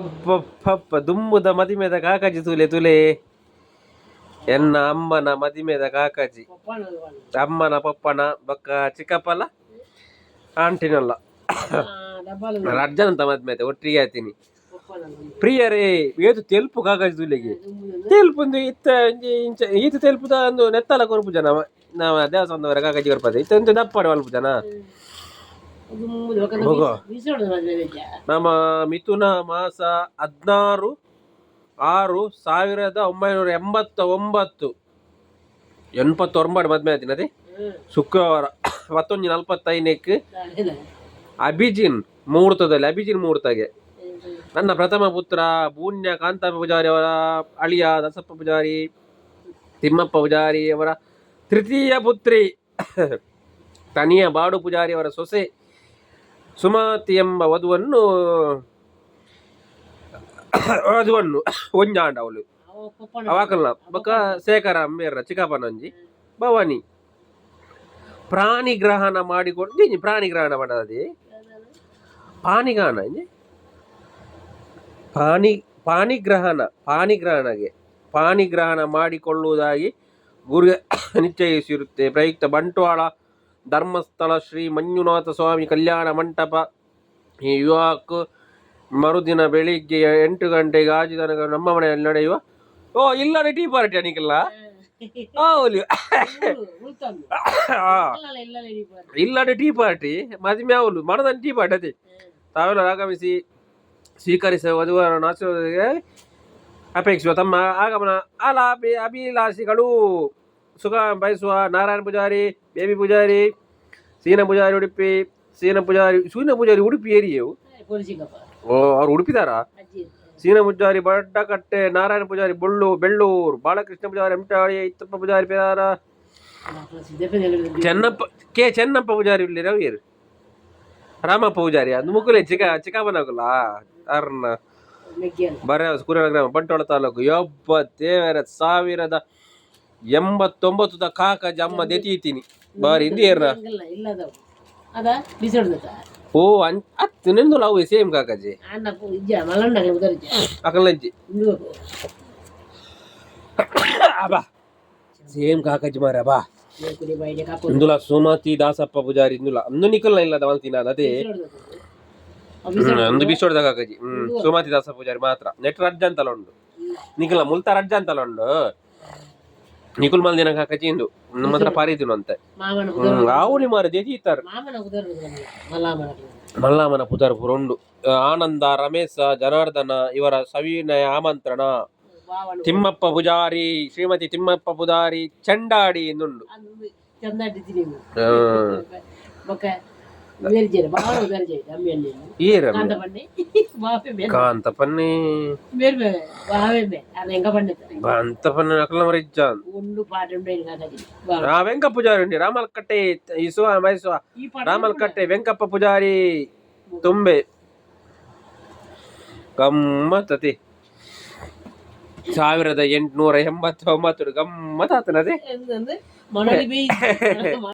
Papa ದುಂಬುದ ಮದಿಮೆದ ಕಾಕಜಿ ತೂಲೆ ತೂಲೆ. ಎನ್ನ ಅಮ್ಮನ ಮದಿಮೆದ ಕಾಕಜಿ, ಅಮ್ಮನ ಪಪ್ಪನ ಬೊಕ್ಕ ಚಿಕ್ಕಪ್ಪಲ ಆಂಟಿನಲ್ಲ ರಡ್ಜನಂತ ಮದ್ಮೆ ಒಟ್ಟಿಗೆ ಆತೀನಿ. ಪ್ರಿಯರೇ, ಏತು ತೆಲ್ಪು ಕಾಕಜಿ ತೂಲೆಗೆ ತೆಲ್ಪುಂದು ಇತ್ತ ಒಂಜಿ ಇಂಚ ಈತ ತೆಲ್ಪುದ ಒಂದು ನೆತ್ತಲ ಕೊರ್ಪು ಜನ ನಾವ ದೇವಸ್ಥಾನದವರ ಕಾಕಜಿ ಕೊರ್ಪದೆ. ಇತ್ತ ಒಂದು ದಪ್ಪಡೆ ಮಲ್ಪು ಜನ. ಹೋಗೋ. ನಮ್ಮ ಮಿಥುನ ಮಾಸ 16-6-1989, 89 ಮದ್ಮೆ ಆತಿನ. ಅದೇ ಶುಕ್ರವಾರ 11:45ಕ್ಕೆ ಅಭಿಜಿನ್ ಮುಹೂರ್ತದಲ್ಲಿ, ಅಭಿಜಿನ್ ಮುಹೂರ್ತಗೆ. ನನ್ನ ಪ್ರಥಮ ಪುತ್ರ ಪೂಣ್ಯ ಕಾಂತಪ್ಪ ಪೂಜಾರಿ ಅವರ ಅಳಿಯ ದಾಸಪ್ಪ ಪೂಜಾರಿ, ತಿಮ್ಮಪ್ಪ ಪೂಜಾರಿ ಅವರ ತೃತೀಯ ಪುತ್ರಿ, ತನಿಯ ಬಾಡು ಪೂಜಾರಿ ಅವರ ಸೊಸೆ ಸುಮತಿ ಎಂಬ ವಧುವನ್ನು ಒಂಜಾಂಡ ಅವಳು ಅವಾಕಲ್ನ ಬೊಕ್ಕ ಶೇಖರ ಅಂಬೇರ ಚಿಕ್ಕಪ್ಪನಂಜಿ ಭವಾನಿ ಪ್ರಾಣಿಗ್ರಹಣ ಮಾಡಿಕೊಂಡು ಪ್ರಾಣಿಗ್ರಹಣ ಮಾಡದೆ ಪಾಣಿಗಾನ ಇಂಜಿ ಪಾಣಿ ಪಾಣಿಗ್ರಹಣ ಪಾಣಿಗ್ರಹಣಗೆ ಪಾಣಿಗ್ರಹಣ ಮಾಡಿಕೊಳ್ಳುವುದಾಗಿ ಗುರು ನಿಶ್ಚಯಿಸಿರುತ್ತೆ. ಪ್ರಯುಕ್ತ ಬಂಟ್ವಾಳ ಧರ್ಮಸ್ಥಳ ಶ್ರೀ ಮಂಜುನಾಥ ಸ್ವಾಮಿ ಕಲ್ಯಾಣ ಮಂಟಪ ಈ ವಿವಾಹಕ್ಕೂ ಮರುದಿನ ಬೆಳಿಗ್ಗೆ 8 ಗಂಟೆಗೆ ಆಜಿತನಕ ನಮ್ಮ ಮನೆಯಲ್ಲಿ ನಡೆಯುವ. ಓ, ಇಲ್ಲ, ಟೀ ಪಾರ್ಟಿ ಅನಿಕಲ್ಲ. ಹೌದು, ಇಲ್ಲಡೆ ಟೀ ಪಾರ್ಟಿ ಮದುವೆ ಅವಳು ಮನದನ್ ಟೀ ಪಾರ್ಟಿ ಅದೇ. ತಾವೆಲ್ಲ ಆಗಮಿಸಿ ಸ್ವೀಕರಿಸುವ ವಧುವರನ್ನು ಆಶೀರ್ವಾದಕ್ಕೆ ಅಪೇಕ್ಷಿಸುವ ತಮ್ಮ ಆಗಮನ ಅಲ ಅಭಿಲಾಷಿಗಳು. ಸುಖ ಬಯಸುವ ನಾರಾಯಣ ಪೂಜಾರಿ, ಬೇಬಿ ಪೂಜಾರಿ, ಸೀನ ಪೂಜಾರಿ ಉಡುಪಿ, ಸೀನ ಪೂಜಾರಿ, ಸೀನ ಪೂಜಾರಿ ಉಡುಪಿ ಏರಿಯವು. ಓ, ಅವ್ರು ಉಡುಪಿದಾರಾ? ಸೀನ ಪೂಜಾರಿ ಬಡ್ಡಕಟ್ಟೆ, ನಾರಾಯಣ ಪೂಜಾರಿ ಬೊಳ್ಳು ಬೆಳ್ಳೂರು, ಬಾಲಕೃಷ್ಣ ಪೂಜಾರಿ ಎಮ್ಟಾಡಿ, ಇತ್ತಪ್ಪ ಪೂಜಾರಿ ಪೇರ, ಚೆನ್ನಪ್ಪ ಕೆ ಚೆನ್ನಪ್ಪ ಪೂಜಾರಿ ಇಲ್ಲಿ ರವಿಯರು, ರಾಮಪ್ಪ ಪೂಜಾರಿ ಅದು ಮುಕುಲೆ ಚಿಕ್ಕ ಚಿಕ್ಕಪ್ಪನಗುಲ ಅರ್ನ ಬರ ಕುರಳ ಗ್ರಾಮ, ಬಂಟ್ವಾಳ ತಾಲೂಕು. ಯೊಬ್ಬ ದೇವರ, 1089ದ ಕಾಕಜಿ ಅಮ್ಮ ದೆತೀತೀನಿ ಬಾರಿ ಇಂದು ಏರ್ನ. ಓ, ಅನ್ ಅತ್ತು ನಿಂದು ಅವು ಸೇಮ್ ಕಾಕಜಿ ಅಕಲಂಜಿ. ಅಬಾ, ಸೇಮ್ ಕಾಕಜಿ ಮಾರ ಬಾ. ಇಂದುಲ ಸುಮತಿ ದಾಸಪ್ಪ ಪೂಜಾರಿ ಇಂದುಲ ಅಂದು ನಿಕಲ್ನ ಇಲ್ಲದ ಮಲ್ತಿನ ಅದೇ ಅಂದು ಬಿಸೋಡ್ದ ಕಾಕಜಿ. ಸುಮತಿ ದಾಸಪ್ಪ ಪೂಜಾರಿ ಮಾತ್ರ ನೆಟ್ ರಡ್ಜ ಅಂತಲ ಉಂಡು. ನಿಕಲ್ನ ಮುಲ್ತ ರಡ್ಜ ಅಂತಲ ಉಂಡು. ನಿಕುಲ್ ಮಲ್ದಿನ ಕಾಕಜಿ ಇಂದು ನಮ್ಮ ಹತ್ರ ಪಾರಿದಿನು ಅಂತೆ. ಆವುಲಿ ಮಾರ ದೇತಿ ಇತ್ತಾರೆ. ಮಲ್ಲಾಮನ ಪುದರ್ ಪುರುಂಡು. ಆನಂದ, ರಮೇಶ, ಜನಾರ್ದನ ಇವರ ಸವಿನಯ ಆಮಂತ್ರಣ. ತಿಮ್ಮಪ್ಪ ಪೂಜಾರಿ, ಶ್ರೀಮತಿ ತಿಮ್ಮಪ್ಪ ಪೂಜಾರಿ ಚಂಡಾಡಿ ಎಂದುಂಡು. ಏರ ಕಾಂತ ಪನ್ನಿ ಕಾಂತ ಪನ್ನಿ ಅಕಲ ಮರಿಜ್ಜ. ಆ ವೆಂಕಪ್ಪ ಪೂಜಾರಿ ಉಂಡಿ ರಾಮಲ್ಕಟ್ಟೆ ಇಸುವ ಬಯಸುವ ರಾಮಲ್ಕಟ್ಟೆ ವೆಂಕಪ್ಪ ಪೂಜಾರಿ ತುಂಬೆ. ಗಮ್ಮತ್ತತಿ, 1889 ಗಮ್ಮತ್ ಆತನದೇ.